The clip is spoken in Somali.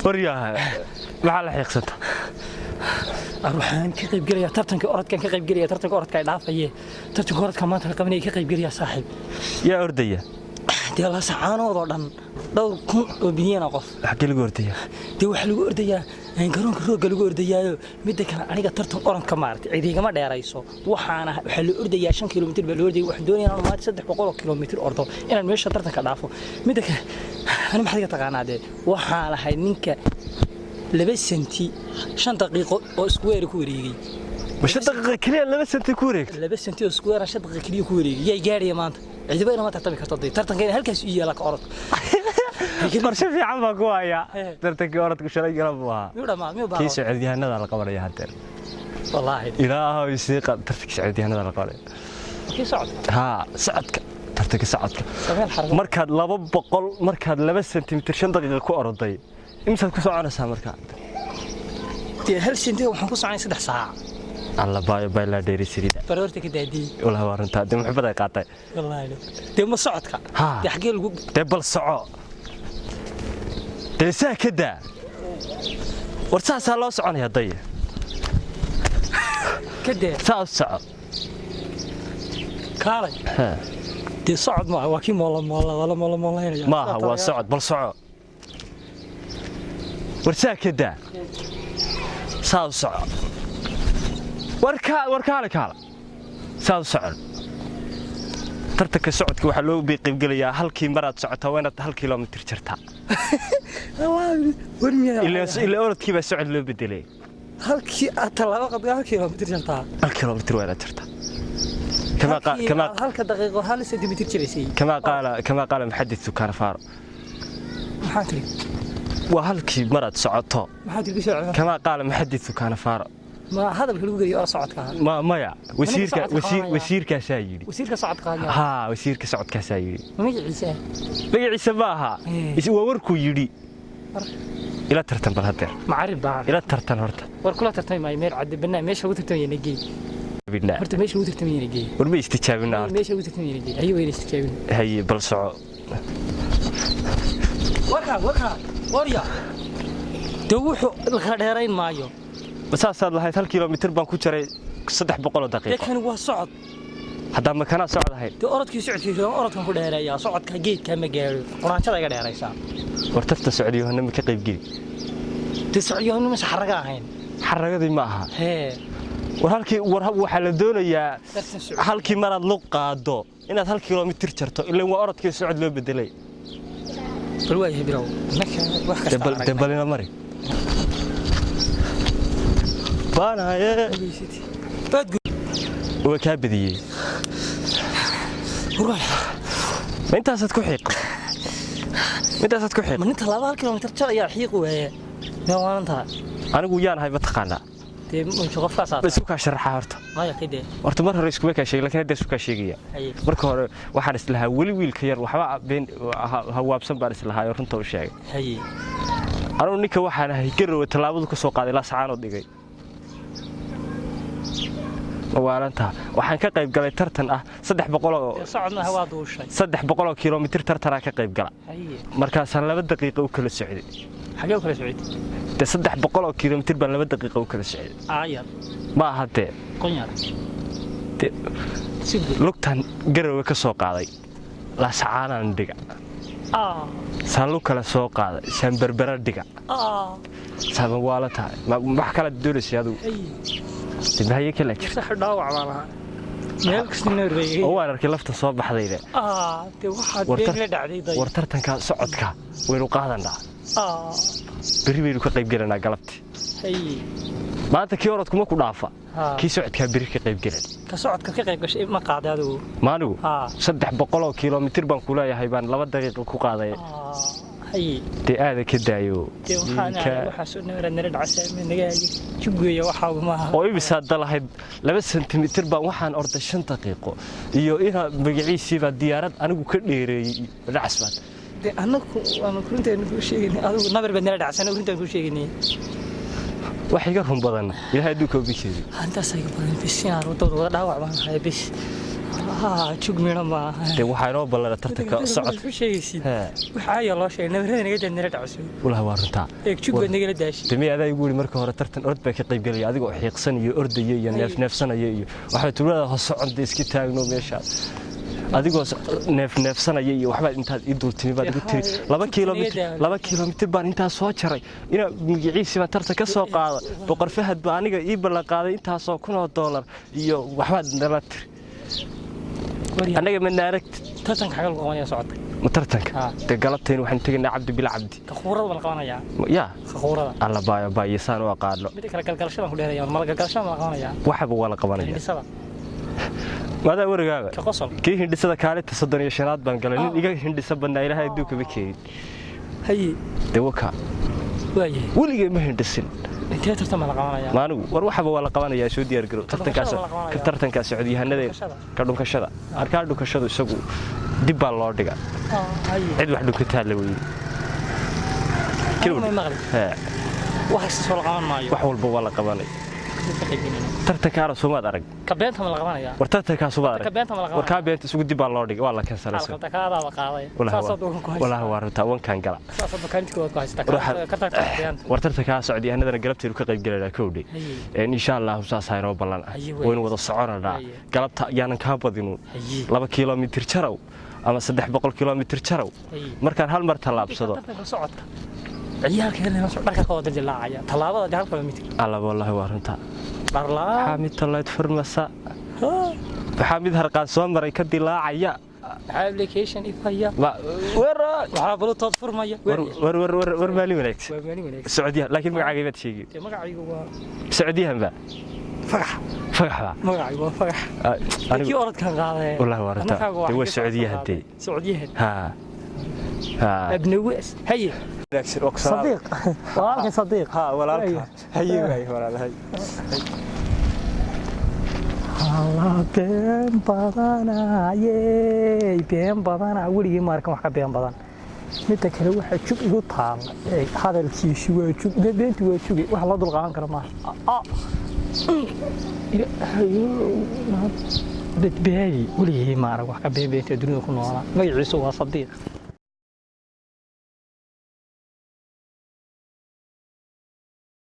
Waryaha, maxaa la xiiqsanta? Waxaan ka qayb gelayaa tartanka orodkan, ka qayb gelaya tartanka orodka ay dhaafaye, tartanka orodka maanta la qabanaya ka qayb gelaya, saaxiib. Yaa ordaya? Dee Laasacaanood oo dhan, dhowr kun oo bilyana qof. Xaggee lagu ordaya? Dee waxaa lagu ordayaa garoonka roogga lagu ordayaayo. Midda kale, aniga tartan orodka maaragtay cid igama dheerayso. Waxaana waxaa la ordayaa 5 kilomitir baa la ordaya. Waxaan doonayaa inaan maanta 300 kilomitir ordo, inaan meesha tartanka dhaafo. Midda kale, ani maxaad iga taqaanaa? Dee waxaan ahay ninka 2 senti 5 daqiiqo oo square ku wareegay. Ma 5 daqiiqa keliya 2 senti ku wareegta? 2 senti oo square 5 daqiiqo keliya ku wareegay. Yaa gaadhaya maanta? Cidiba inama tartami karto. Dee tartanka ina halkaas u yaala ka orodka. Qorshe fiican baa ku hayaa. Tartankii orodku shalay galab buu ahaa. Miyuu dhamaa? Miyuu kii baa? Socodyahanada la qabanaya haddeer. Wallaahi. Ilaahow isii qad, tartankii socodyahanada la qabanaya. Kii socodka? Haa, socodka, tartanka socodka. Sameel xargo. Markaad 200, markaad 2 sentimitir 5 daqiiqa ku oroday, imsaad ku soconaysaa markaa? Dee 1 senti waxaan ku soconay 3 saac. Alla baayo baylaa dheeri sirida. Baroorta ka daadiyey. Walahi waa runtaa. Dee muxubad ay qaatay. Wallaahi, dee ma socodka? Haa. Dee xaggee lagu Dee bal soco, dee saa ka daa. War saasaa loo soconaya daya. Ka dee. Saa u soco. Kaalay. Haa. Dee socod maaha, waa kii moola moola wala moola moolaynaya. Maaha, waa socod. Bal soco. War saa ka daa, saa u soco. War war kaale, kaala, saa u socon. Tartanka socodka waxaa loo qaybgelayaa halkii maraad socotaa waa inaad 1 kilomitir jartaa. War miyaa? Ilaa orodkii baa socod loo bedelay. Halkii aad tallaabo qadga 1 kilomitir jartaa? 1 kilomitir waa inaad jartaa. كما قال Halkii كما aad halka daqiiqo 1 sentimitir jiraysay. كما قال محدث كانفارو. Maxaa tiri? Waa halkii maraad socoto. Maxaa tiri ku socda? كما قال محدث كانفارو. Ma hadalka lagu geliyo oo socodka ahaa? Ma maya, wasiirka socodka wasiir qabanaya. Wasiirkaasaa yidhi. Wasiirka socodka ahaa? Haa, wasiirka socodkaasaa yidhi. Magaciisa? Magaciisa ma aha. Waa warkuu yidhi. Ila tartan bal hadeer. Macarib baa. Ila tartan horta. War kula tartami maayo. Meel cadde bannaan meesha lagu tartamayana geey. Bidnaa. Horta meesha lagu tartamayana geey. War ma istijaabinaa horta? Meesha lagu tartamayana geey, ayo weyna istijaabin. Haye, bal soco. Warkaa, warkaa, warya, dee wuxuu la kala dheerayn maayo. Ma saasaad lahayd? 1 kilomitir baan ku jaray 300 Dee daqiiqo. Kani waa socod. Haddaa makanaa socod ahayn? Dee orodkii socodkiisa orodkan ku dheereeyaa, socodka geedka ma gaadho, quraanjada iga dheeraysaa. War tarta socodyohana ma ka qaybgeli? Dee socodyohanu mase xaraga ahayn? Xaragadii ma aha. Hee. War halkii, war waxaa la doonayaa Tartan socod. halkii maraad lug qaado inaad 1 kilomitir jarto, ilaan waa orodkii socod loo bedelay. Bal waayahay, bilow innaka wax Dee kasta bal dee. aragnay. Balina mari baanaye. Baad. Waa kaa badiyey. War. Ma intaasaad ku xiiqay? Ma intaasaad ku xiiqay? Ma nin tallaabo 1 kilomitir jar ayaa xiiqi waaye? Mee waalantaa? Anigu yaan ahay, ma taqaanaa? Dee munji qofkaasaa. Ma isku kaa sharaxaa horta? Maya, kidee. Horta mar hore iskuma kaa sheegin, laakiin hadda isku kaa sheegaya. Haye. Marka hore waxaan islahaa weli wiilka yar waxba been hawaabsan baan islahaa oo runta u sheegay. Haye. Anugu ninka waxaan ahay Garowe tallaabadu ka soo qaaday Laasacaanood dhigay. Ma waalantaa? Waxaan ka qayb galay tartan ah 300 oo Dee socod maaha, waa duushay. 300 kilomitir tartanaa ka qayb gala. Haye. Markaasaan 2 daqiiqo u kala socday. Xagee u kala socotay? Dee 300 kilomitir baan 2 daqiiqo u kala socday. Aayar. Ma aha dee. Qonyar. Dee Si guud. lugtan Garowe ka soo qaaday, Laasacaanaan dhiga. Saan lug kale soo qaaday, saan Berbera dhiga. Saama waala tahay? Wax kalaad doonaysay adigu? Haye. Dee mahaye kala jir. Sax, dhaawac baa lahaa meel kasta noorbeeyay. Oo waan arkay lafta soo baxdayde. Dee waxaad War been la dhacday day. War tartanka socodka waynu qaadanaa. Berri baynu ka qayb gelanaa galabti. Haye. Maanta kii orodkuma ku dhaafa. Haa. Kii socodkaa berri ka qayb gelan. Ka socodka ka qayb gashay ma qaaday adigu? Maanigu? Haa. 300 kilomitir baan ku leeyahay baan 2 daqiiqo ku qaaday. Haye. Dee aada ka daayo. Dee waxaan waxaas oo nabad nala dhacsa naga jugweeya waxaagu maaha. Oo imisaad dalahayd? 2 sentimitir baan waxaan orday 5 daqiiqo iyo inaa magaciisiibaa diyaarad anigu ka dheereeyey dhacas baan. Dee annagu waanu runteenu kuu sheegaynay, adigu nabar baad nala dhacsan, runtaan kuu sheegaynay. Wax iga run badan Ilaahay adduunka uga jeedo. Intaas iga badan bis inaan wadada wada dhaawac baan ahay bis. Haa, jug midho maaha. Dee waxaa inoo ballana tartanka socodka. Ku sheegaysid. Hee. Waxaa ayaa loo sheegay nabarada naga daa, nala dhacso. Walahi waa runtaa. Eeg, jug baad nagala daashay. Dee miya adaa igu yidhi marka hore tartan orod baa ka qaybgelaya, adigoo xiiqsan iyo ordaya iyo neefneefsanaya iyo waxaa tuulada ho socon, dee iska taagno meeshaas, adigoo neefneefsanaya iyo waxbaad intaad ii dultimi baad igu tiri 2 kilomitir, 2 kilomitir baan intaas soo jaray, inaa magaciisii baan tartan ka soo qaada, Boqor Fahad baa aniga ii ballan qaaday intaasoo kun oo doolar iyo waxbaad nala tiri. Annaga madna aragtid. Tartanka xagee lagu qabanaya socodka? Ma tartanka? Haa. Dee galabtayna waxaan tegaynaa Cabdi Bila Cabdi. Ka khuurada baa la qabanayaa. Yaa. Ka khuurada. Alla baayo baayo, saan u aqaano. Midda kale, galgalashada ku dheeraya, mala galgalashada ma la qabanayaa? Waxaba waa la qabanaya. Hindhisada? Maadaa werigaaba. Ka qosol. Kii hindhisada kaalinta 35aad baan galay. Nin iga hindhisa badnaa Ilaahay adduunka ma keenin. Haye. Dee waka. Waayahay. Weligay ma hindhisin. Intee tartan baa la qabanayaa? Maanigu war waxaba waa la qabanayaa, soo diyaar garow tartankaas. Waa la qabanayaa. Ka tartankaas socodyahanada. Dhunkashada. Ka dhunkashada, arkaa dhunkashadu isagu dib baa loo dhiga. Haye. Cid wax dhunkataa la weyey. Anigu may maqli. Hee. Wax kasta soo la qaban maayo. Wax walba waa la qabanay. Ka qaybgelina. Tartankaana soomaad arag? Ka beenta ma la qabanayaa? War tartankaas sumaad Ka arag? beenta ma la War qabanaya? kaa beenta isugu dib baa loo dhigay, waa la kansalayso. Qalqalta kaadaaba qaaday. Walahi Saasaad ugan ku haysataa. Walahi waa runtaa, wankaan gala. Saasaad bakaalinta koowaad ku haysataa. Ka tartanka beenta. War tartankaa socodyahanadana galabteenu ka qayb galaynaa, kowdhe. Haye. Insha Allahu saasaa inoo ballan ah. Haye, wey. Waynu wada soconanaa. Haye. Galabta yaanan kaa badinuun. Haye. 2 kilomitir jarow ama 300 kilomitir jarow. Haye. Markaan hal mar tallaabsado. Tartanka socodka ciyaalka helena dharka ka wada dilaacaya tallaabada dee 1 kilomitir. Alla, wallaahi waa runtaa. Dharlaa. Maxaa mid tolayd furmasa, maxaa mid harqaan soo maray ka dilaacaya? Maxaa application ifaya? War. Waxaa bluetooth furmaya. War war war war war, maalin wanaagsan. Waa maalin wanaagsan. Socodyahan, laakiin magacaaga maad sheegin. Dee magacaygu waa Socodyahan ba. Fagax. Fagax ba. Magacaygu waa Fagax. Anigu Kii orodkan qaaday. Wallaahi waa runtaa. Annagaagu Dee waa xagee socodyahan qaaday? dee. Socodyahan. Haa haa. Abnawas, haye. Sadiiq, walaalkay Sadiiq. Ha, walaalka, haye waay, walaal, hay. Allah, been badanayey, been badana, weligii ma arkan wax ka been badan. Midda kale, waxaa jug igu taalla. Eeg, hadalkiisu waa jug, beentu waa juge, wax loo dulqaadan karo maaha. Ilaahayow, badbaadi. Weligii ma arag wax ka been beenta dunida ku noolaa. Magaciisu waa Sadiiq.